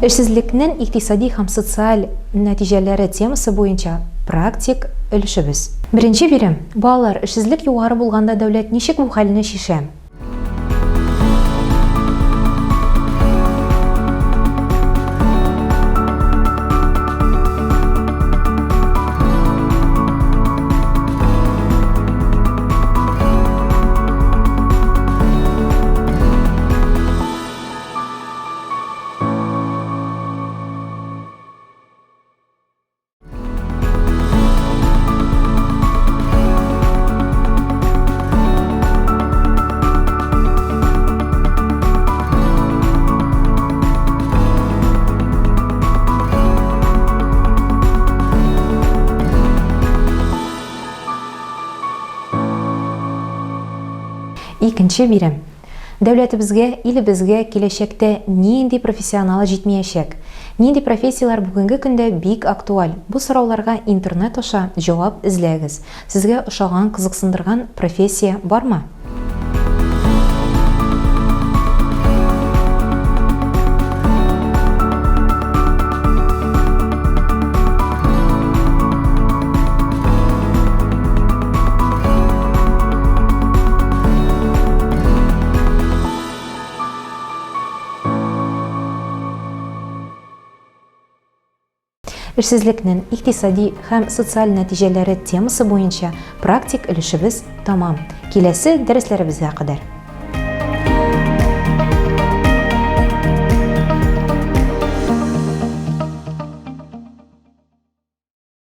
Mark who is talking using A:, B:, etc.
A: Эшсезлекнең икътисади һәм социаль нәтиҗәләре темасы буенча практик өлешебез. Беренче бирем. Балалар, эшсезлек югары булганда дәүләт ничек бу хәлне чишә? Икенче бирем. Дәүләтебезгә, илебезгә киләчәктә нинди профессионал җитмиячәк? Нинди профессияләр бүгенге көндә бик актуаль? Бу сорауларга интернет аша җавап эзләгез. Сезгә ошаган, кызыксындырган профессия бармы? Эшсезлекнең икътисади һәм социаль нәтиҗәләре темасы буенча практик өлешебез тәмам. Киләсе дәресләребезгә кадәр!